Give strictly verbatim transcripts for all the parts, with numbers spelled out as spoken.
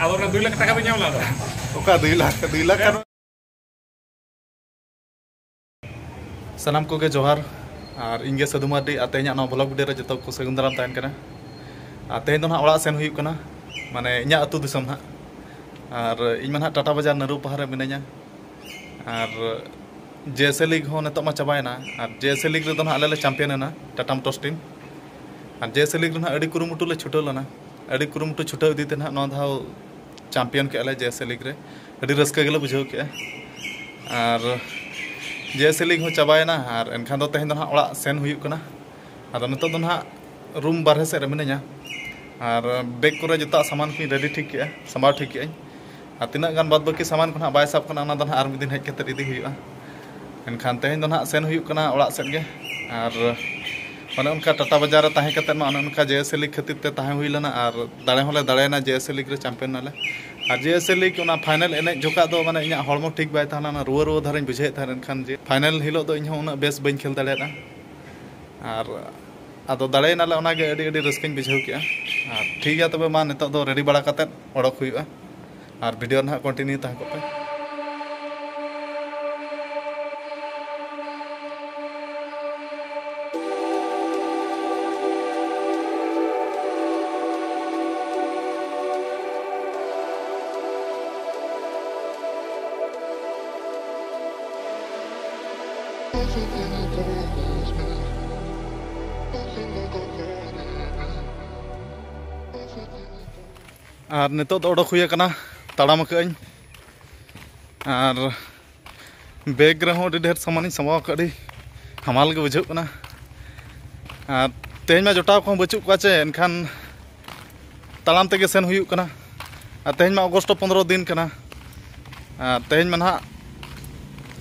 ᱟᱫᱚ ᱚᱱᱟ ᱫᱩᱭ ᱞᱟᱠᱷ ᱴᱟᱠᱟ ᱵᱤᱱ ᱧᱟᱢ ᱞᱮᱫᱟ? ᱚᱠᱟ ᱫᱩᱭ ᱞᱟᱠᱷ? ᱫᱩᱭ ᱞᱟᱠᱷ ᱠᱟᱱᱟ᱾ ᱥᱟᱱᱟᱢ ᱠᱚᱜᱮ ᱡᱚᱦᱟᱨ᱾ ᱟᱨ ᱤᱧ ᱜᱮ ᱥᱟᱹᱫᱷᱩ ᱢᱟᱨᱰᱤ᱾ ᱟᱨ ᱛᱮᱦᱮᱧᱟᱜ ᱱᱚᱣᱟ ᱵᱷᱞᱚᱜ ᱵᱷᱤᱰᱤᱭᱳ ᱨᱮ ᱡᱚᱛᱚ ᱠᱚ ᱥᱟᱹᱜᱩᱱ ᱫᱟᱨᱟᱢ ᱛᱟᱦᱮᱱ ᱠᱟᱱᱟ᱾ ᱟᱨ ᱛᱮᱦᱮᱧ ᱫᱚ ᱱᱟᱦᱟᱜ ᱚᱲᱟᱜ ᱥᱮᱱ ᱦᱩᱭᱩᱜ ᱠᱟᱱᱟ, ᱢᱟᱱᱮ ᱤᱧᱟᱹᱜ ᱟᱹᱛᱩ ᱫᱤᱥᱚᱢ ᱱᱟᱦᱟᱜ᱾ ᱟᱨ ᱤᱧ ᱢᱟ ᱱᱟᱦᱟᱜ ᱴᱟᱴᱟ ᱵᱟᱡᱟᱨ ᱱᱟᱹᱨᱩ ᱯᱟᱦᱟᱲ ᱨᱮ ᱢᱤᱱᱟᱹᱧᱟ᱾ ᱟᱨ ᱡᱮᱭᱮᱥᱮ ᱞᱤᱜᱽ ᱦᱚᱸ ᱱᱤᱛᱚᱜ ᱢᱟ ᱪᱟᱵᱟᱭᱮᱱᱟ᱾ ᱟᱨ ᱡᱮᱭᱮᱥᱮ ᱞᱤᱜᱽ ᱨᱮᱫᱚ ᱱᱟᱦᱟᱜ ᱟᱞᱮ ᱞᱮ ᱪᱟᱢᱯᱤᱭᱟᱱ ᱮᱱᱟ, ᱴᱟᱴᱟ ᱢᱚᱴᱚᱨᱥ ᱴᱤᱢ᱾ ᱟᱨ ᱡᱮᱭᱮᱥᱮ ᱞᱤᱜᱽ ᱨᱮ ᱱᱟᱦᱟᱜ ᱟᱹᱰᱤ ᱠᱩᱨᱩᱢᱩᱴᱩ ᱞᱮ ᱪᱷᱩᱴᱟᱹᱣ ᱞᱮᱱᱟ᱾ ᱟᱹᱰᱤ ᱠᱩᱨᱩᱢᱩᱴᱩ ᱪᱷᱩᱴᱟᱹᱣ ᱤᱫᱤ ᱛᱮ ᱱᱟᱦᱟᱜ ᱱᱚᱣᱟ ᱫᱷᱟᱣ ᱪᱟᱢᱯᱤᱭᱟᱱ ᱠᱮᱜᱼᱟ ᱞᱮ ᱡᱮᱭᱮᱥᱮ ᱞᱤᱜᱽ ᱨᱮ᱾ ᱟᱹᱰᱤ ᱨᱟᱹᱥᱠᱟᱹ ᱜᱮᱞᱮ ᱵᱩᱡᱷᱟᱹᱣ ᱠᱮᱜᱼᱟ᱾ ᱟᱨ ᱡᱮᱭᱮᱥᱮ ᱞᱤᱜᱽ ᱦᱚᱸ ᱪᱟᱵᱟᱭᱮᱱᱟ᱾ ᱟᱨ ᱮᱱᱠᱷᱟᱱ ᱫᱚ ᱛᱮᱦᱮᱧ ᱫᱚ ᱱᱟᱦᱟᱜ ᱚᱲᱟᱜ ᱥᱮᱱ ᱦᱩᱭᱩᱜ ᱠᱟᱱᱟ᱾ ᱟᱫᱚ ᱱᱤᱛᱚᱜ ᱫᱚ ᱱᱟᱦᱟᱜ ᱨᱩᱢ ᱵᱟᱨᱦᱮ ᱥᱮᱫ ᱨᱮ ᱢᱤᱱᱟᱹᱧᱟ᱾ ᱟᱨ ᱵᱮᱜᱽ ᱠᱚᱨᱮ ᱡᱚᱛᱚᱣᱟᱜ ᱥᱟᱢᱟᱱ ᱠᱚᱧ ᱨᱮᱰᱤ ᱴᱷᱤᱠ ᱠᱮᱜᱼᱟ, ᱥᱟᱢᱵᱟᱣ ᱴᱷᱤᱠ ᱠᱮᱜᱼᱟᱹᱧ᱾ ᱟᱨ ᱛᱤᱱᱟᱹᱜ ᱜᱟᱱ ᱵᱟᱫ ᱵᱟᱹᱠᱤ ᱥᱟᱢᱟᱱ ᱠᱚ ᱱᱟᱦᱟᱜ ᱵᱟᱭ ᱥᱟᱵ ᱠᱟᱱᱟ, ᱚᱱᱟ ᱫᱚ ᱱᱟᱦᱟᱜ ᱟᱨ ᱢᱤᱫ ᱫᱤᱱ ᱦᱮᱡ ᱠᱟᱛᱮᱫ ᱤᱫᱤ ᱦᱩᱭᱩᱜᱼᱟ᱾ ᱮᱱᱠᱷᱟᱱ ᱛᱮᱦᱮᱧ ᱫᱚ ᱱᱟᱦᱟᱜ ᱥᱮᱱ ᱦᱩᱭᱩᱜ ᱠᱟᱱᱟ ᱚᱲᱟᱜ ᱥᱮᱫ ᱜᱮ᱾ ᱟᱨ ᱚᱱᱮ ᱚᱱᱠᱟ ᱴᱟᱴᱟ ᱵᱟᱡᱟᱨ ᱨᱮ ᱛᱟᱦᱮᱸ ᱠᱟᱛᱮᱫ ᱢᱟ ᱚᱱᱮ ᱚᱱᱠᱟ ᱡᱮᱭᱮᱥᱮ ᱞᱤᱜᱽ ᱠᱷᱟᱹᱛᱤᱨ ᱛᱮ ᱛᱟᱦᱮᱸ ᱦᱩᱭ ᱞᱮᱱᱟ᱾ ᱟᱨ ᱫᱟᱲᱮ ᱦᱚᱸᱞᱮ ᱫᱟᱲᱮᱭᱮᱱᱟ, ᱡᱮᱭᱮᱥᱮ ᱞᱤᱜᱽ ᱨᱮ ᱪᱟᱢᱯᱤᱭᱟᱱ ᱱᱟᱞᱮ᱾ ᱟᱨ ᱡᱮᱭᱮᱥᱮ ᱞᱤᱜᱽ ᱚᱱᱟ ᱯᱷᱟᱭᱱᱮᱞ ᱮᱱᱮᱡ ᱡᱚᱠᱷᱟᱜ ᱫᱚ ᱢᱟᱱᱮ ᱤᱧᱟᱹᱜ ᱦᱚᱲᱢᱚ ᱴᱷᱤᱠ ᱵᱟᱭ ᱛᱟᱦᱮᱸ ᱞᱮᱱᱟ, ᱨᱩᱣᱟᱹ ᱨᱩᱣᱟᱹ ᱫᱷᱟᱨᱟᱧ ᱵᱩᱡᱷᱟᱹᱣᱮᱫ ᱛᱟᱦᱮᱸᱫ᱾ ᱮᱱᱠᱷᱟᱱ ᱡᱮ ᱯᱷᱟᱭᱱᱮᱞ ᱦᱤᱞᱳᱜ ᱫᱚ ᱤᱧᱦᱚᱸ ᱩᱱᱟᱹᱜ ᱵᱮᱥ ᱵᱟᱹᱧ ᱠᱷᱮᱞ ᱫᱟᱲᱮᱭᱟᱫᱟ᱾ ᱟᱨ ᱟᱫᱚ ᱫᱟᱲᱮᱭᱮᱱᱟᱞᱮ, ᱚᱱᱟᱜᱮ ᱟᱹᱰᱤ ᱟᱹᱰᱤ ᱨᱟᱹᱥᱠᱟᱹᱧ ᱵᱩᱡᱷᱟᱹᱣ ᱠᱮᱜᱼᱟ᱾ ᱟᱨ ᱴᱷᱤᱠ ᱜᱮᱭᱟ, ᱛᱚᱵᱮ ᱢᱟ ᱱᱤᱛᱚᱜ ᱫᱚ ᱨᱮᱰᱤ ᱵᱟᱲᱟ ᱠᱟᱛᱮᱫ ᱚᱰᱚᱠ ᱦᱩᱭᱩᱜᱼᱟ᱾ ᱟᱨ ᱵᱷᱤᱰᱤᱭᱳ ᱨᱮ ᱱᱟᱦᱟᱜ ᱠᱚᱱᱴᱤᱱᱤᱭᱩ ᱛᱟᱦᱮᱸ ᱠᱚᱜ ᱯᱮ᱾ ᱟᱨ ᱱᱤᱛᱚᱜ ᱫᱚ ᱚᱰᱚᱠ ᱦᱩᱭ ᱟᱠᱟᱱᱟ, ᱛᱟᱲᱟᱢ ᱟᱠᱟᱫ ᱟᱹᱧ᱾ ᱟᱨ ᱵᱮᱜᱽ ᱨᱮᱦᱚᱸ ᱟᱹᱰᱤ ᱰᱷᱮᱨ ᱥᱟᱢᱟᱱᱤᱧ ᱥᱟᱢᱵᱟᱣ ᱟᱠᱟᱫ, ᱟᱹᱰᱤ ᱦᱟᱢᱟᱞ ᱜᱮ ᱵᱩᱡᱷᱟᱹᱜ ᱠᱟᱱᱟ᱾ ᱟᱨ ᱛᱮᱦᱮᱧ ᱢᱟ ᱡᱚᱴᱟᱣ ᱠᱚᱦᱚᱸ ᱵᱟᱹᱪᱩᱜ ᱠᱚᱣᱟ ᱪᱮ, ᱮᱱᱠᱷᱟᱱ ᱛᱟᱲᱟᱢ ᱛᱮᱜᱮ ᱥᱮᱱ ᱦᱩᱭᱩᱜ ᱠᱟᱱᱟ᱾ ᱟᱨ ᱛᱮᱦᱮᱧ ᱢᱟ ᱚᱜᱚᱥᱴ ᱯᱚᱱᱫᱽᱨᱚ ᱫᱤᱱ ᱠᱟᱱᱟ᱾ ᱟᱨ ᱛᱮᱦᱮᱧ ᱢᱟ ᱱᱟᱦᱟᱜ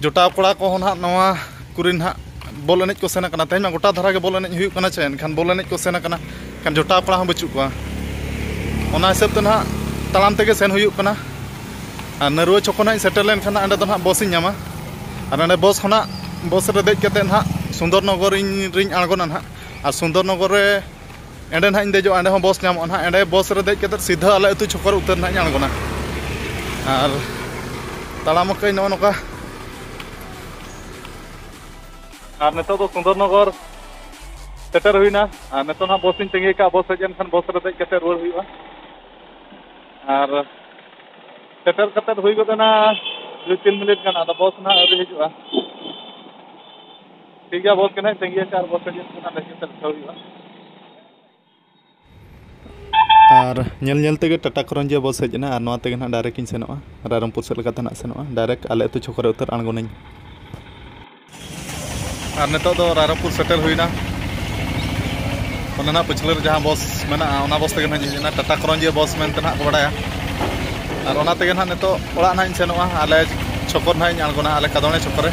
ᱡᱚᱴᱟᱣ ᱠᱚᱲᱟ ᱠᱚᱦᱚᱸ ᱱᱟᱦᱟᱜ ᱱᱚᱣᱟ ᱠᱚᱨᱮ ᱱᱟᱦᱟᱜ ᱵᱚᱞ ᱮᱱᱮᱡ ᱠᱚ ᱥᱮᱱ ᱟᱠᱟᱱᱟ᱾ ᱛᱮᱦᱮᱧ ᱢᱟ ᱜᱚᱴᱟ ᱫᱷᱟᱨᱟ ᱜᱮ ᱵᱚᱞ ᱮᱱᱮᱡ ᱦᱩᱭᱩᱜ ᱠᱟᱱᱟ ᱪᱮ, ᱮᱱᱠᱷᱟᱱ ᱵᱚᱞ ᱮᱱᱮᱡ ᱠᱚ ᱥᱮᱱ ᱟᱠᱟᱱᱟ, ᱮᱱᱠᱷᱟᱱ ᱡᱚᱴᱟᱣ ᱠᱚᱲᱟ ᱦᱚᱸ ᱵᱟᱹᱪᱩᱜ ᱠᱚᱣᱟ᱾ ᱚᱱᱟ ᱦᱤᱥᱟᱹᱵ ᱛᱮ ᱱᱟᱦᱟᱜ ᱛᱟᱲᱟᱢ ᱛᱮᱜᱮ ᱥᱮᱱ ᱦᱩᱭᱩᱜ ᱠᱟᱱᱟ᱾ ᱟᱨ ᱱᱟᱹᱨᱩᱣᱟᱹ ᱪᱷᱚᱠ ᱠᱷᱚᱱ ᱦᱟᱸᱜ ᱤᱧ ᱥᱮᱴᱮᱨ ᱞᱮᱱᱠᱷᱟᱱ ᱦᱟᱸᱜ ᱚᱸᱰᱮ ᱫᱚ ᱱᱟᱦᱟᱜ ᱵᱚᱥ ᱤᱧ ᱧᱟᱢᱟ᱾ ᱟᱨ ᱚᱸᱰᱮ ᱵᱚᱥ ᱠᱷᱚᱱᱟᱜ, ᱵᱚᱥ ᱨᱮ ᱫᱮᱡ ᱠᱟᱛᱮᱫ ᱱᱟᱦᱟᱜ ᱥᱩᱱᱫᱚᱨᱱᱚᱜᱚᱨ ᱤᱧ, ᱨᱤᱧ ᱟᱬᱜᱚᱱᱟ ᱱᱟᱦᱟᱜ᱾ ᱟᱨ ᱥᱩᱱᱫᱚᱨᱱᱚᱜᱚᱨ ᱨᱮ ᱮᱸᱰᱮ ᱱᱟᱦᱟᱜ ᱤᱧ ᱫᱮᱡᱚᱜᱼᱟ, ᱮᱸᱰᱮ ᱦᱚᱸ ᱵᱚᱥ ᱧᱟᱢᱚᱜᱼᱟ ᱱᱟᱦᱟᱜ᱾ ᱮᱸᱰᱮ ᱵᱚᱥ ᱨᱮ ᱫᱮᱡ ᱠᱟᱛᱮᱫ ᱥᱤᱫᱷᱟᱹ ᱟᱞᱮ ᱟᱹᱛᱩ ᱪᱷᱚᱠᱚᱨ ᱩᱛᱟᱹᱨ ᱱᱟᱦᱟᱜ ᱤᱧ ᱟᱬᱜᱚᱱᱟ᱾ ᱟᱨ ᱛᱟᱲᱟᱢ ᱟᱠᱟᱫᱟᱹᱧ ᱱᱚᱜᱼᱚ ᱱᱚᱝᱠᱟ᱾ ᱟᱨ ᱱᱤᱛᱚᱜ ᱫᱚ ᱥᱩᱱᱫᱚᱨᱱᱚᱜᱚᱨ ᱥᱮᱴᱮᱨ ᱦᱩᱭᱱᱟ᱾ ᱟᱨ ᱱᱤᱛᱚᱜ ᱱᱟᱦᱟᱜ ᱵᱚᱥ ᱤᱧ ᱛᱟᱺᱜᱤ ᱟᱠᱟᱫᱼᱟ, ᱵᱚᱥ ᱦᱮᱡ ᱮᱱ ᱠᱷᱟᱱ ᱵᱚᱥ ᱨᱮ ᱫᱮᱡ ᱠᱟᱛᱮᱫ ᱨᱩᱣᱟᱹᱲ ᱦᱩᱭᱩᱜᱼᱟ᱾ ᱟᱨ ᱥᱮᱴᱮᱨ ᱠᱟᱛᱮᱫ ᱦᱩᱭ ᱜᱚᱫ ᱮᱱᱟ ᱫᱩᱭ ᱛᱤᱱ ᱢᱤᱱᱤᱴ ᱜᱟᱱ, ᱟᱫᱚ ᱵᱚᱥ ᱱᱟᱦᱟᱜ ᱟᱹᱣᱨᱤ ᱦᱤᱡᱩᱜᱼᱟ᱾ ᱴᱷᱤᱠ ᱜᱮᱭᱟ, ᱵᱚᱥ ᱜᱮ ᱱᱟᱦᱟᱜ ᱛᱟᱺᱜᱤ ᱟᱠᱟᱫᱼᱟ, ᱟᱨ ᱵᱚᱥ ᱦᱮᱡ ᱮᱱ ᱠᱷᱟᱱ ᱫᱮᱡ ᱠᱟᱛᱮᱫ ᱩᱴᱷᱟᱹᱣ ᱦᱩᱭᱩᱜᱼᱟ᱾ ᱟᱨ ᱧᱮᱞ ᱧᱮᱞ ᱛᱮᱜᱮ ᱴᱟᱴᱟ ᱠᱚᱨᱚᱧᱡᱤᱭᱟ ᱵᱚᱥ ᱦᱮᱡ ᱮᱱᱟ, ᱟᱨ ᱱᱚᱣᱟ ᱛᱮᱜᱮ ᱱᱟᱦᱟᱜ ᱰᱟᱭᱨᱮᱠᱴ ᱤᱧ ᱥᱮᱱᱚᱜᱼᱟ, ᱨᱟᱭᱨᱚᱝᱯᱩᱨ ᱥᱮᱫ ᱞᱮᱠᱟᱛᱮ ᱱᱟᱦᱟᱜ ᱥᱮᱱᱚᱜᱼᱟ, ᱰᱟᱭᱨᱮᱠᱴ ᱟᱞᱮ ᱟᱹᱛᱩ ᱪᱷᱚᱠᱚ ᱨᱮ ᱩᱛᱟᱹᱨ ᱟᱬᱜᱚᱱᱟᱹᱧ᱾ ᱟᱨ ᱱᱤᱛᱚᱜ ᱫᱚ ᱨᱟᱭᱨᱚᱝᱯᱩᱨ ᱥᱮᱴᱮᱨ ᱦᱩᱭᱱᱟ᱾ ᱚᱱᱟ ᱱᱟᱦᱟᱜ ᱯᱟᱹᱪᱷᱞᱟᱹ ᱨᱮ ᱡᱟᱦᱟᱸ ᱵᱚᱥ ᱢᱮᱱᱟᱜᱼᱟ, ᱚᱱᱟ ᱵᱚᱥ ᱛᱮᱜᱮ ᱱᱟᱦᱟᱜ ᱤᱧ ᱦᱮᱡ ᱮᱱᱟ, ᱴᱟᱴᱟ ᱠᱚᱨᱚᱧᱡᱤᱭᱟ ᱵᱚᱥ ᱢᱮᱱᱛᱮ ᱱᱟᱦᱟᱜ ᱠᱚ ᱵᱟᱲᱟᱭᱟ᱾ ᱟᱨ ᱚᱱᱟ ᱛᱮᱜᱮ ᱱᱟᱦᱟᱜ ᱱᱤᱛᱚᱜ ᱚᱲᱟᱜ ᱱᱟᱦᱟᱜ ᱤᱧ ᱥᱮᱱᱚᱜᱼᱟ, ᱟᱞᱮ ᱪᱷᱚᱠᱚᱨ ᱱᱟᱦᱟᱜ ᱤᱧ ᱟᱬᱜᱚᱱᱟ, ᱟᱞᱮ ᱠᱟᱫᱚᱬᱮ ᱪᱷᱚᱠᱚᱨ ᱨᱮ᱾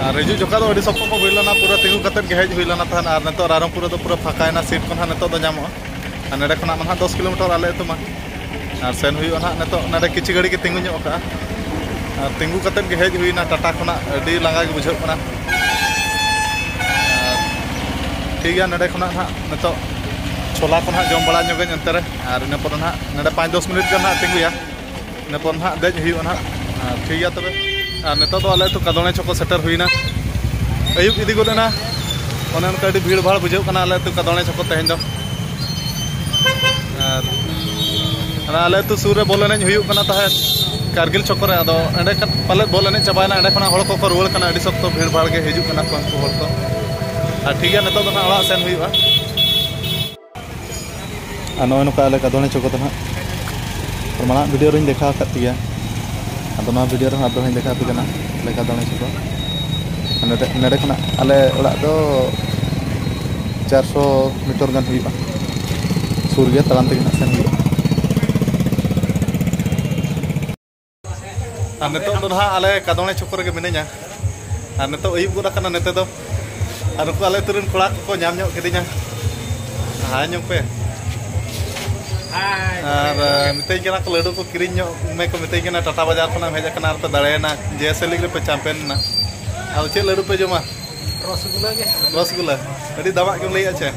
ᱟᱨ ᱦᱤᱡᱩᱜ ᱡᱚᱠᱷᱟ ᱫᱚ ᱟᱹᱰᱤ ᱥᱚᱠᱛᱚ ᱠᱚ ᱵᱷᱤᱲ ᱞᱮᱱᱟ, ᱯᱩᱨᱟᱹ ᱛᱤᱸᱜᱩ ᱠᱟᱛᱮᱫ ᱜᱮ ᱦᱮᱡ ᱦᱩᱭ ᱞᱮᱱᱟ ᱛᱟᱦᱮᱸᱫ᱾ ᱟᱨ ᱱᱤᱛᱚᱜ ᱨᱟᱭᱨᱚᱝᱯᱩᱨ ᱨᱮᱫᱚ ᱯᱩᱨᱟᱹ ᱯᱷᱟᱸᱠᱟᱭᱮᱱᱟ, ᱥᱤᱴ ᱠᱚ ᱱᱟᱦᱟᱜ ᱱᱤᱛᱚᱜ ᱫᱚ ᱧᱟᱢᱚᱜᱼᱟ᱾ ᱟᱨ ᱱᱚᱸᱰᱮ ᱠᱷᱚᱱᱟᱜ ᱢᱟ ᱱᱟᱦᱟᱜ ᱫᱚᱥ ᱠᱤᱞᱳᱢᱤᱴᱟᱨ ᱟᱞᱮ ᱟᱹᱛᱩ ᱢᱟ᱾ ᱟᱨ ᱥᱮᱱ ᱦᱩᱭᱩᱜᱼᱟ ᱱᱟᱦᱟᱜ ᱱᱤᱛᱚᱜ, ᱱᱚᱸᱰᱮ ᱠᱤᱪᱷᱩ ᱜᱷᱟᱹᱲᱤ ᱜᱮ ᱛᱤᱸᱜᱩ ᱧᱚᱜ ᱠᱟᱜᱼᱟ᱾ ᱟᱨ ᱛᱤᱸᱜᱩ ᱠᱟᱛᱮᱫ ᱜᱮ ᱦᱮᱡ ᱦᱩᱭᱱᱟ ᱴᱟᱴᱟ ᱠᱷᱚᱱᱟᱜ, ᱟᱹᱰᱤ ᱞᱟᱸᱜᱟ ᱜᱮ ᱵᱩᱡᱷᱟᱹᱜ ᱠᱟᱱᱟ᱾ ᱟᱨ ᱴᱷᱤᱠ ᱜᱮᱭᱟ, ᱱᱚᱸᱰᱮ ᱠᱷᱚᱱᱟᱜ ᱱᱟᱦᱟᱜ ᱱᱤᱛᱚᱜ ᱪᱷᱳᱞᱟ ᱠᱚ ᱱᱟᱦᱟᱜ ᱡᱚᱢ ᱵᱟᱲᱟ ᱧᱚᱜᱟᱹᱧ ᱚᱱᱛᱮ ᱨᱮ, ᱟᱨ ᱤᱱᱟᱹ ᱯᱚᱨᱮ ᱱᱟᱦᱟᱜ ᱱᱚᱸᱰᱮ ᱯᱟᱸᱪ ᱫᱚᱥ ᱢᱤᱱᱤᱴ ᱜᱟᱱ ᱱᱟᱦᱟᱜ ᱛᱤᱸᱜᱩᱭᱟ, ᱤᱱᱟᱹ ᱯᱚᱨ ᱱᱟᱦᱟᱜ ᱫᱮᱡ ᱦᱩᱭᱩᱜᱼᱟ ᱱᱟᱦᱟᱜ᱾ ᱟᱨ ᱴᱷᱤᱠ ᱜᱮᱭᱟ ᱛᱚᱵᱮ, ᱟᱨ ᱱᱤᱛᱚᱜ ᱫᱚ ᱟᱞᱮ ᱟᱹᱛᱩ ᱠᱟᱫᱚᱬᱮ ᱪᱷᱚᱠᱚ ᱥᱮᱴᱮᱨ ᱦᱩᱭᱱᱟ᱾ ᱟᱹᱭᱩᱵ ᱤᱫᱤ ᱜᱚᱫ ᱮᱱᱟ, ᱚᱱᱮ ᱚᱱᱠᱟ ᱟᱹᱰᱤ ᱵᱷᱤᱲ ᱵᱷᱟᱲ ᱵᱩᱡᱷᱟᱹᱜ ᱠᱟᱱᱟ ᱟᱞᱮ ᱟᱹᱛᱩ ᱠᱟᱫᱚᱬᱮ ᱪᱷᱚᱠᱚ ᱛᱮᱦᱮᱧ ᱫᱚ᱾ ᱟᱨ ᱚᱱᱟ ᱟᱞᱮ ᱟᱹᱛᱩ ᱥᱩᱨ ᱨᱮ ᱵᱚᱞ ᱮᱱᱮᱡ ᱦᱩᱭᱩᱜ ᱠᱟᱱᱟ ᱛᱟᱦᱮᱸᱫ, ᱠᱟᱨᱜᱤᱞ ᱪᱷᱚᱠᱚ ᱨᱮ, ᱟᱫᱚ ᱮᱸᱰᱮ ᱠᱷᱟᱱ ᱯᱟᱞᱮᱫ ᱵᱚᱞ ᱮᱱᱮᱡ ᱪᱟᱵᱟᱭᱮᱱᱟ, ᱮᱸᱰᱮ ᱠᱷᱚᱱᱟᱜ ᱦᱚᱲ ᱠᱚᱠᱚ ᱨᱩᱣᱟᱹᱲ ᱠᱟᱱᱟ, ᱟᱹᱰᱤ ᱥᱚᱠᱛᱚ ᱵᱷᱤᱲ ᱵᱷᱟᱲ ᱜᱮ ᱦᱤᱡᱩᱜ ᱠᱟᱱᱟ ᱠᱚ ᱩᱱᱠᱩ ᱦᱚᱲ ᱠᱚ᱾ ᱟᱨ ᱴᱷᱤᱠ ᱜᱮᱭᱟ, ᱱᱤᱛᱚᱜ ᱫᱚ ᱱᱟᱦᱟᱜ ᱚᱲᱟᱜ ᱥᱮᱱ ᱦᱩᱭᱩᱜᱼᱟ᱾ ᱟᱨ ᱱᱚᱜᱼᱚᱭ ᱱᱚᱝᱠᱟ ᱟᱞᱮ ᱠᱟᱫᱚᱬᱮ ᱪᱷᱚᱠᱚ ᱫᱚ ᱱᱟᱦᱟᱜ, ᱟᱨ ᱢᱟᱲᱟᱝ ᱵᱷᱤᱰᱤᱭᱳ ᱨᱮᱧ ᱫᱮᱠᱷᱟᱣ ᱟᱠᱟᱫ ᱯᱮᱭᱟ, ᱟᱫᱚ ᱱᱚᱣᱟ ᱵᱷᱤᱰᱤᱭᱳ ᱨᱮᱦᱚᱸ ᱟᱨ ᱫᱚᱦᱲᱟᱧ ᱫᱮᱠᱷᱟᱣ ᱟᱯᱮ ᱠᱟᱱᱟ ᱟᱞᱮ ᱠᱟᱫᱚᱬᱮ ᱪᱷᱚᱠᱚ᱾ ᱱᱚᱰᱮ, ᱱᱚᱰᱮ ᱠᱷᱚᱱᱟᱜ ᱟᱞᱮ ᱚᱲᱟᱜ ᱫᱚ ᱪᱟᱨᱥᱚ ᱢᱤᱴᱟᱨ ᱜᱟᱱ ᱦᱩᱭᱩᱜᱼᱟ, ᱥᱩᱨ ᱜᱮᱭᱟ, ᱛᱟᱲᱟᱢ ᱛᱮᱜᱮ ᱱᱟᱦᱟᱜ ᱥᱮᱱ ᱦᱩᱭᱩᱜᱼᱟ᱾ ᱟᱨ ᱱᱤᱛᱚᱜ ᱫᱚ ᱱᱟᱦᱟᱜ ᱟᱞᱮ ᱠᱟᱫᱚᱬᱮ ᱪᱷᱚᱠᱚ ᱨᱮᱜᱮ ᱢᱤᱱᱟᱹᱧᱟ᱾ ᱟᱨ ᱱᱤᱛᱚᱜ ᱟᱹᱭᱩᱵ ᱜᱚᱫ ᱟᱠᱟᱱᱟ ᱱᱚᱛᱮ ᱫᱚ᱾ ᱟᱨ ᱱᱩᱠᱩ ᱟᱞᱮ ᱟᱹᱛᱩ ᱨᱮᱱ ᱠᱚᱲᱟ ᱠᱚᱠᱚ ᱧᱟᱢ ᱧᱚᱜ ᱠᱤᱫᱤᱧᱟ᱾ ᱦᱟᱭ ᱧᱚᱜ ᱯᱮ᱾ ᱟᱨ, ᱟᱨ ᱢᱤᱛᱟᱹᱧ ᱠᱟᱱᱟ ᱠᱚ, "ᱞᱟᱹᱰᱩ ᱠᱚ ᱠᱤᱨᱤᱧ ᱧᱚᱜ ᱢᱮ" ᱠᱚ ᱢᱤᱛᱟᱹᱧ ᱠᱟᱱᱟ, "ᱴᱟᱴᱟ ᱵᱟᱡᱟᱨ ᱠᱷᱚᱱᱟᱜ ᱮᱢ ᱦᱮᱡ ᱟᱠᱟᱱᱟ ᱟᱨ ᱯᱮ ᱫᱟᱲᱮᱭᱮᱱᱟ, ᱡᱮ ᱥᱮ ᱞᱤᱜᱽ ᱨᱮᱯᱮ ᱪᱟᱢᱯᱤᱭᱟᱱ ᱮᱱᱟ᱾ ᱟᱫᱚ ᱪᱮᱫ ᱞᱟᱹᱰᱩ ᱯᱮ ᱡᱚᱢᱟ?" ᱨᱚᱥᱜᱩᱞᱟᱹ ᱜᱮ᱾ ᱨᱚᱥᱜᱩᱞᱟᱹ᱾ ᱟᱹᱰᱤ ᱫᱟᱢᱟᱜ ᱜᱮᱢ ᱞᱟᱹᱭᱮᱫ ᱪᱮ?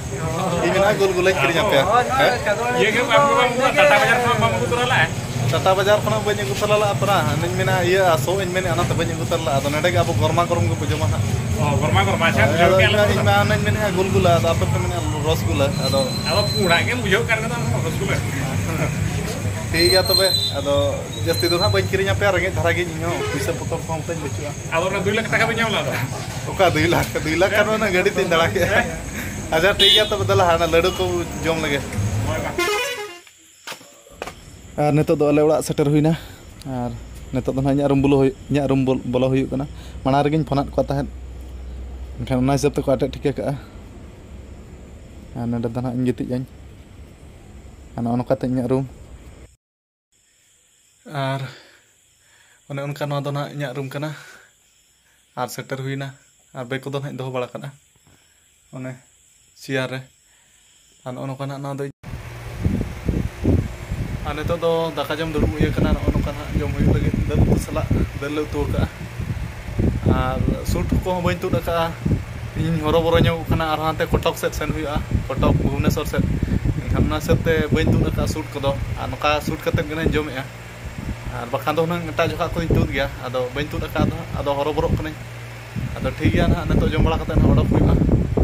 ᱤᱧ ᱢᱮᱱᱟ ᱜᱩᱞᱜᱩᱞᱟᱹᱧ ᱠᱤᱨᱤᱧ ᱟᱯᱮᱭᱟ᱾ ᱦᱮᱸ? ᱤᱭᱟᱹ ᱜᱮ ᱵᱟᱢ ᱟᱹᱜᱩ ᱠᱚᱣᱟ, ᱴᱟᱴᱟ ᱵᱟᱡᱟᱨ ᱠᱷᱚᱱ ᱵᱟᱢ ᱟᱹᱜᱩ ᱛᱚᱨᱟ ᱞᱮᱫᱼᱟ? ᱴᱟᱴᱟ ᱵᱟᱡᱟᱨ ᱠᱷᱚᱱᱟᱜ ᱵᱟᱹᱧ ᱟᱹᱜᱩ ᱛᱚᱨᱟ ᱞᱮᱫᱼᱟ ᱯᱟᱨᱟ᱾ ᱤᱧ ᱢᱮᱱᱟ ᱤᱭᱟᱹ ᱥᱚ ᱤᱧ ᱢᱮᱱᱮᱫᱼᱟ, ᱚᱱᱟᱛᱮ ᱵᱟᱹᱧ ᱟᱹᱜᱩ ᱛᱚᱨᱟ ᱞᱮᱫᱼᱟ᱾ ᱟᱫᱚ ᱱᱚᱰᱮ ᱜᱮ ᱟᱵᱚ ᱜᱚᱨᱢᱟ ᱜᱚᱨᱚᱢ ᱜᱮᱵᱚ ᱡᱚᱢᱟ ᱦᱟᱸᱜ᱾ ᱚ, ᱜᱚᱨᱢᱟ ᱜᱚᱨᱢᱟ᱾ ᱟᱪᱪᱷᱟ, ᱦᱳᱭ, ᱵᱩᱡᱷᱟᱹᱣ ᱟᱫᱚ ᱠᱮᱫᱼᱟ ᱤᱧ ᱞᱮ ᱢᱟ, ᱩᱛᱩ ᱤᱧ ᱫᱚ᱾ ᱢᱟ ᱚᱱᱟᱧ ᱢᱮᱱᱮᱫᱼᱟ ᱜᱩᱞᱜᱩᱞᱟᱹ, ᱟᱫᱚ ᱟᱯᱮ ᱯᱮ ᱢᱮᱱᱮᱫᱼᱟ ᱨᱚᱥᱜᱩᱞᱟᱹ᱾ ᱟᱫᱚ ᱟᱫᱚ ᱯᱩᱸᱰᱟᱜ ᱜᱮᱢ ᱵᱩᱡᱷᱟᱹᱣ ᱠᱟᱱ ᱠᱷᱟᱱ ᱫᱚ ᱨᱚᱥᱜᱩᱞᱟᱹ᱾ ᱴᱷᱤᱠ ᱜᱮᱭᱟ ᱛᱚᱵᱮ, ᱟᱫᱚ ᱡᱟᱹᱥᱛᱤ ᱫᱚ ᱦᱟᱸᱜ ᱵᱟᱹᱧ ᱠᱤᱨᱤᱧ ᱟᱯᱮᱭᱟ, ᱨᱮᱸᱜᱮᱡ ᱫᱷᱟᱨᱟ ᱜᱤᱧ ᱤᱧ ᱦᱚᱸ, ᱯᱩᱭᱥᱟᱹ ᱯᱚᱛᱚᱵ ᱠᱚᱦᱚᱸ ᱛᱟᱹᱧ ᱵᱟᱹᱪᱩᱜᱼᱟ᱾ ᱟᱫᱚ ᱚᱱᱟ ᱫᱩᱭ ᱞᱟᱠᱷ ᱴᱟᱠᱟ ᱵᱮᱱ ᱧᱟᱢ ᱞᱮᱫᱟ? ᱚᱠᱟ ᱫᱩᱭ ᱞᱟᱠᱷ? ᱫᱩᱭ ᱞᱟᱠᱷ ᱠᱷᱟᱱ ᱚᱱᱟ ᱜᱟᱹᱰᱤ ᱛᱤᱧ ᱫᱟᱬᱟ ᱠᱮᱫᱼᱟ᱾ ᱟᱪᱪᱷᱟ, ᱴᱷᱤᱠ ᱜᱮᱭᱟ ᱛᱚᱵᱮ, ᱫᱮᱞᱟ ᱦᱟᱱᱟ ᱞᱟᱹᱰᱩ ᱠᱚ ᱡᱚᱢ ᱞᱮᱜᱮ᱾ ᱟᱨ ᱱᱤᱛᱚᱜ ᱫᱚ ᱟᱞᱮ ᱚᱲᱟᱜ ᱥᱮᱴᱮᱨ ᱦᱩᱭᱱᱟ᱾ ᱟᱨ ᱱᱤᱛᱚᱜ ᱫᱚ ᱱᱟᱦᱟᱜ ᱤᱧᱟᱹᱜ ᱨᱩᱢ ᱵᱚᱞᱚ ᱦᱩᱭᱩᱜ, ᱤᱧᱟᱹᱜ ᱨᱩᱢ ᱵᱚᱞ-, ᱵᱚᱞᱚ ᱦᱩᱭᱩᱜ ᱠᱟᱱᱟ᱾ ᱢᱟᱲᱟᱝ ᱨᱮᱜᱮᱧ ᱯᱷᱳᱱᱟᱫ ᱠᱚ ᱛᱟᱦᱮᱸᱫ, ᱢᱮᱱᱠᱷᱟᱱ ᱚᱱᱟ ᱦᱤᱥᱟᱹᱵ ᱛᱮᱠᱚ ᱟᱴᱮᱫ ᱴᱷᱤᱠᱟᱹ ᱠᱟᱜᱼᱟ᱾ ᱟᱨ ᱱᱚᱸᱰᱮ ᱫᱚ ᱱᱟᱦᱟᱜ ᱤᱧ ᱜᱤᱛᱤᱡ ᱟᱹᱧ᱾ ᱟᱨ ᱱᱚᱜᱼᱚ ᱱᱚᱝᱠᱟᱛᱮ ᱤᱧᱟᱹᱜ ᱨᱩᱢ᱾ ᱟᱨ ᱚᱱᱮ ᱚᱱᱠᱟ ᱱᱚᱣᱟ ᱫᱚ ᱱᱟᱦᱟᱜ ᱤᱧᱟᱹᱜ ᱨᱩᱢ ᱠᱟᱱᱟ᱾ ᱟᱨ ᱥᱮᱴᱮᱨ ᱦᱩᱭᱱᱟ᱾ ᱟᱨ ᱵᱮᱜᱽ ᱠᱚᱫᱚ ᱱᱟᱦᱟᱜ ᱤᱧ ᱫᱚᱦᱚ ᱵᱟᱲᱟ ᱠᱟᱜᱼᱟ ᱚᱱᱮ ᱪᱮᱭᱟᱨ ᱨᱮ᱾ ᱟᱨ ᱱᱚᱜᱼᱚ ᱱᱚᱝᱠᱟ ᱱᱟᱦᱟᱜ ᱱᱚᱣᱟ ᱫᱚ᱾ ᱟᱨ ᱱᱤᱛᱚᱜ ᱫᱚ ᱫᱟᱠᱟ ᱡᱚᱢ ᱫᱩᱲᱩᱵ ᱦᱩᱭ ᱟᱠᱟᱱᱟ᱾ ᱱᱚᱜᱼᱚ ᱱᱚᱝᱠᱟ ᱱᱟᱦᱟᱜ ᱡᱚᱢ ᱦᱩᱭᱩᱜ ᱞᱟᱹᱜᱤᱫ, ᱫᱟᱹᱞ ᱩᱛᱩ ᱥᱟᱞᱟᱜ ᱫᱟᱹᱞ ᱞᱮ ᱩᱛᱩ ᱟᱠᱟᱫᱼᱟ᱾ ᱟᱨ ᱥᱩᱴ ᱠᱚᱦᱚᱸ ᱵᱟᱹᱧ ᱛᱩᱫ ᱟᱠᱟᱫᱼᱟ᱾ ᱤᱧ ᱦᱚᱨᱚᱵᱚᱨᱚ ᱧᱚᱜᱚᱜ ᱠᱟᱱᱟ, ᱟᱨᱦᱚᱸ ᱦᱟᱱᱛᱮ ᱠᱚᱴᱚᱠ ᱥᱮᱫ ᱥᱮᱱ ᱦᱩᱭᱩᱜᱼᱟ, ᱠᱚᱴᱚᱠ ᱵᱷᱩᱵᱽᱱᱮᱥᱚᱨ ᱥᱮᱫ᱾ ᱮᱱᱠᱷᱟᱱ ᱚᱱᱟ ᱦᱤᱥᱟᱹᱵ ᱛᱮ ᱵᱟᱹᱧ ᱛᱩᱫ ᱟᱠᱟᱫᱼᱟ ᱥᱩᱴ ᱠᱚᱫᱚ, ᱟᱨ ᱱᱚᱝᱠᱟ ᱥᱩᱴ ᱠᱟᱛᱮᱫ ᱜᱮ ᱱᱟᱦᱟᱜ ᱤᱧ ᱡᱚᱢᱮᱫᱼᱟ᱾ ᱟᱨ ᱵᱟᱠᱷᱟᱱ ᱫᱚ ᱦᱩᱱᱟᱹᱝ ᱮᱴᱟᱜ ᱡᱚᱠᱷᱟ ᱠᱚᱧ ᱛᱩᱫ ᱜᱮᱭᱟ, ᱟᱫᱚ ᱵᱟᱹᱧ ᱛᱩᱫ ᱟᱠᱟᱫ ᱫᱚ ᱦᱟᱸᱜ, ᱟᱫᱚ ᱦᱚᱨᱚᱵᱚᱨᱚᱜ ᱠᱟᱹᱱᱟᱹᱧ᱾ ᱟᱫᱚ ᱴᱷᱤᱠ ᱜᱮᱭᱟ ᱱᱟᱦᱟᱜ, ᱱᱤᱛᱚᱜ ᱡᱚᱢ ᱵᱟᱲᱟ ᱠᱟᱛᱮ ᱱᱟᱦᱟᱜ ᱚᱰᱚᱠ ᱦᱩᱭᱩᱜᱼᱟ᱾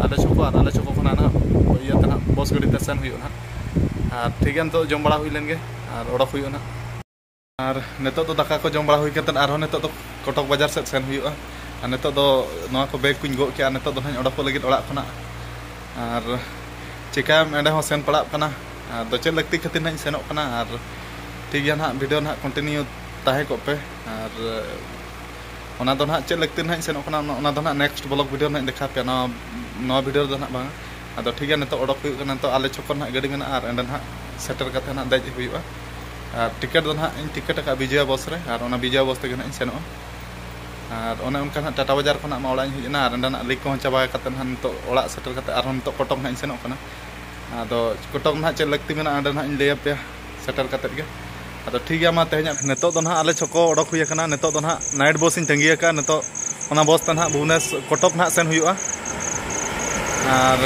ᱟᱞᱮ ᱪᱷᱚᱠᱚ ᱟᱨ ᱟᱞᱮ ᱪᱷᱚᱠᱚ ᱠᱷᱚᱱᱟᱜ ᱱᱟᱦᱟᱜ ᱤᱭᱟᱹᱛᱮ ᱱᱟᱦᱟᱜ ᱵᱚᱥ ᱜᱟᱹᱰᱤ ᱛᱮ ᱥᱮᱱ ᱦᱩᱭᱩᱜᱼᱟ ᱱᱟᱦᱟᱜ᱾ ᱟᱨ ᱴᱷᱤᱠ ᱜᱮᱭᱟ, ᱱᱤᱛᱚᱜ ᱡᱚᱢ ᱵᱟᱲᱟ ᱦᱩᱭ ᱞᱮᱱ ᱜᱮ ᱟᱨ ᱚᱰᱚᱠ ᱦᱩᱭᱩᱜᱼᱟ ᱱᱟᱦᱟᱜ᱾ ᱟᱨ ᱱᱤᱛᱚᱜ ᱫᱚ ᱫᱟᱠᱟ ᱠᱚ ᱡᱚᱢ ᱵᱟᱲᱟ ᱦᱩᱭ ᱠᱟᱛᱮᱫ ᱟᱨᱦᱚᱸ ᱱᱤᱛᱚᱜ ᱫᱚ ᱠᱚᱴᱚᱠ ᱵᱟᱡᱟᱨ ᱥᱮᱫ ᱥᱮᱱ ᱦᱩᱭᱩᱜᱼᱟ᱾ ᱟᱨ ᱱᱤᱛᱚᱜ ᱫᱚ ᱱᱚᱣᱟ ᱠᱚ ᱵᱮᱜᱽ ᱠᱚᱧ ᱜᱚᱜ ᱠᱮᱜᱼᱟ, ᱱᱤᱛᱚᱜ ᱫᱚ ᱱᱟᱦᱟᱜ ᱤᱧ ᱚᱰᱚᱠᱚᱜ ᱞᱟᱹᱜᱤᱫ ᱚᱲᱟᱜ ᱠᱷᱚᱱᱟᱜ᱾ ᱟᱨ ᱪᱤᱠᱟᱹᱭᱟᱢ, ᱮᱸᱰᱮ ᱦᱚᱸ ᱥᱮᱱ ᱯᱟᱲᱟᱜ ᱠᱟᱱᱟ᱾ ᱟᱫᱚ ᱪᱮᱫ ᱞᱟᱹᱠᱛᱤ ᱠᱷᱟᱹᱛᱤᱨ ᱱᱟᱦᱟᱜ ᱤᱧ ᱥᱮᱱᱚᱜ ᱠᱟᱱᱟ᱾ ᱟᱨ ᱴᱷᱤᱠ ᱜᱮᱭᱟ ᱱᱟᱦᱟᱜ, ᱵᱷᱤᱰᱤᱭᱳ ᱱᱟᱦᱟᱜ ᱠᱚᱱᱴᱤᱱᱤᱭᱩ ᱛᱟᱦᱮᱸ ᱠᱚᱜ ᱯᱮ᱾ ᱟᱨ ᱚᱱᱟ ᱫᱚ ᱱᱟᱦᱟᱜ ᱪᱮᱫ ᱞᱟᱹᱠᱛᱤ ᱱᱟᱦᱟᱜ ᱤᱧ ᱥᱮᱱᱚᱜ ᱠᱟᱱᱟ, ᱚᱱᱟ, ᱚᱱᱟ ᱫᱚ ᱱᱟᱦᱟᱜ ᱱᱮᱠᱥᱴ ᱵᱞᱚᱜ ᱵᱷᱤᱰᱤᱭᱳ ᱱᱟᱦᱟᱜ ᱤᱧ ᱫᱮᱠᱷᱟᱣ ᱯᱮᱭᱟ, ᱱᱚᱣᱟ, ᱱᱚᱣᱟ ᱵᱷᱤᱰᱤᱭᱳ ᱨᱮᱫᱚ ᱱᱟᱦᱟᱜ ᱵᱟᱝᱟ᱾ ᱟᱫᱚ ᱴᱷᱤᱠ ᱜᱮᱭᱟ, ᱱᱤᱛᱚᱜ ᱚᱰᱚᱠ ᱦᱩᱭᱩᱜ ᱠᱟᱱᱟ, ᱱᱤᱛᱚᱜ ᱟᱞᱮ ᱪᱷᱚᱠ ᱠᱷᱚᱱ ᱱᱟᱦᱟᱜ ᱜᱟᱹᱰᱤ ᱢᱮᱱᱟᱜᱼᱟ ᱟᱨ ᱚᱸᱰᱮ ᱱᱟᱦᱟᱜ ᱥᱮᱴᱮᱨ ᱠᱟᱛᱮ ᱱᱟᱦᱟᱜ ᱫᱮᱡ ᱦᱩᱭᱩᱜᱼᱟ᱾ ᱟᱨ ᱴᱤᱠᱤᱴ ᱫᱚ ᱱᱟᱦᱟᱜ ᱤᱧ ᱴᱤᱠᱤᱴ ᱟᱠᱟᱫᱼᱟ ᱵᱤᱡᱚᱭᱟ ᱵᱚᱥ ᱨᱮ, ᱟᱨ ᱚᱱᱟ ᱵᱤᱡᱚᱭᱟ ᱵᱚᱥ ᱛᱮᱜᱮ ᱱᱟᱦᱟᱜ ᱤᱧ ᱥᱮᱱᱚᱜᱼᱟ᱾ ᱟᱨ ᱚᱱᱮ ᱚᱱᱠᱟ ᱱᱟᱦᱟᱜ ᱴᱟᱴᱟ ᱵᱟᱡᱟᱨ ᱠᱷᱚᱱᱟᱜ ᱢᱟ ᱚᱲᱟᱜ ᱤᱧ ᱦᱮᱡ ᱮᱱᱟ, ᱟᱨ ᱚᱸᱰᱮᱱᱟᱜ ᱞᱤᱜᱽ ᱠᱚᱦᱚᱸ ᱪᱟᱵᱟ ᱠᱟᱛᱮ ᱱᱟᱦᱟᱜ ᱱᱤᱛᱚᱜ ᱚᱲᱟᱜ ᱥᱮᱴᱮᱨ ᱠᱟᱛᱮ ᱟᱨᱦᱚᱸ ᱱᱤᱛᱚᱜ ᱠᱚᱴᱚᱠ ᱱᱟᱦᱟᱜ ᱤᱧ ᱥᱮᱱᱚᱜ ᱠᱟᱱᱟ᱾ ᱟᱫᱚ ᱠᱚᱴᱚᱠ ᱱᱟᱦᱟᱜ ᱪᱮᱫ ᱞᱟᱹᱠᱛᱤ ᱢᱮᱱᱟᱜᱼᱟ, ᱚᱸᱰᱮ ᱱᱟᱦᱟᱜ ᱤᱧ ᱞᱟᱹᱭ ᱟᱯᱮᱭᱟ ᱥᱮᱴᱮᱨ ᱠᱟᱛᱮᱫ ᱜᱮ᱾ ᱟᱫᱚ ᱴᱷᱤᱠ ᱜᱮᱭᱟ, ᱢᱟ ᱛᱮᱦᱮᱧᱟᱜ ᱱᱤᱛᱚᱜ ᱫᱚ ᱱᱟᱦᱟᱜ ᱟᱞᱮ ᱪᱷᱚᱠᱚ ᱚᱰᱚᱠ ᱦᱩᱭ ᱟᱠᱟᱱᱟ᱾ ᱱᱤᱛᱚᱜ ᱫᱚ ᱱᱟᱦᱟᱜ ᱱᱟᱭᱤᱴ ᱵᱚᱥ ᱤᱧ ᱛᱟᱺᱜᱤ ᱟᱠᱟᱫᱼᱟ᱾ ᱱᱤᱛᱚᱜ ᱚᱱᱟ ᱵᱚᱥ ᱛᱮ ᱱᱟᱦᱟᱜ ᱵᱷᱩᱵᱽᱱᱮᱥ ᱠᱚᱴᱚᱠ ᱱᱟᱦᱟᱜ ᱥᱮᱱ ᱦᱩᱭᱩᱜᱼᱟ᱾ ᱟᱨ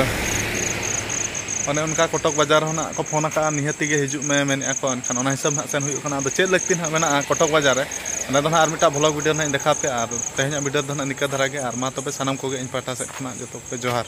ᱚᱱᱮ ᱚᱱᱠᱟ ᱠᱚᱴᱚᱠ ᱵᱟᱡᱟᱨ ᱦᱚᱸ ᱱᱟᱦᱟᱜ ᱠᱚ ᱯᱷᱳᱱ ᱟᱠᱟᱫᱼᱟ, ᱱᱤᱦᱟᱹᱛᱤ ᱜᱮ ᱦᱤᱡᱩᱜ ᱢᱮ ᱢᱮᱱᱮᱫᱼᱟ ᱠᱚ᱾ ᱮᱱᱠᱷᱟᱱ ᱚᱱᱟ ᱦᱤᱥᱟᱹᱵ ᱱᱟᱦᱟᱜ ᱥᱮᱱ ᱦᱩᱭᱩᱜ ᱠᱟᱱᱟ᱾ ᱟᱫᱚ ᱪᱮᱫ ᱞᱟᱹᱠᱛᱤ ᱱᱟᱦᱟᱜ ᱢᱮᱱᱟᱜᱼᱟ ᱠᱚᱴᱚᱠ ᱵᱟᱡᱟᱨ ᱨᱮ, ᱚᱱᱟ ᱫᱚ ᱱᱟᱦᱟᱜ ᱟᱨ ᱢᱤᱫᱴᱟᱝ ᱵᱷᱞᱚᱜᱽ ᱵᱷᱤᱰᱤᱭᱳ ᱱᱟᱦᱟᱜ ᱤᱧ ᱫᱮᱠᱷᱟᱣ ᱯᱮᱭᱟ᱾ ᱟᱨ ᱛᱮᱦᱮᱧᱟᱜ ᱵᱷᱤᱰᱤᱭᱳ ᱫᱚ ᱱᱟᱦᱟᱜ ᱱᱤᱝᱠᱟᱹ ᱫᱷᱟᱨᱟ ᱜᱮ᱾ ᱟᱨ ᱢᱟ ᱛᱚᱵᱮ ᱥᱟᱱᱟᱢ ᱠᱚᱜᱮ ᱤᱧ ᱯᱟᱦᱴᱟ ᱥᱮᱫ ᱠᱷᱚᱱᱟᱜ ᱡᱚᱛᱚ ᱠᱚᱜᱮ ᱡᱚᱦᱟᱨ᱾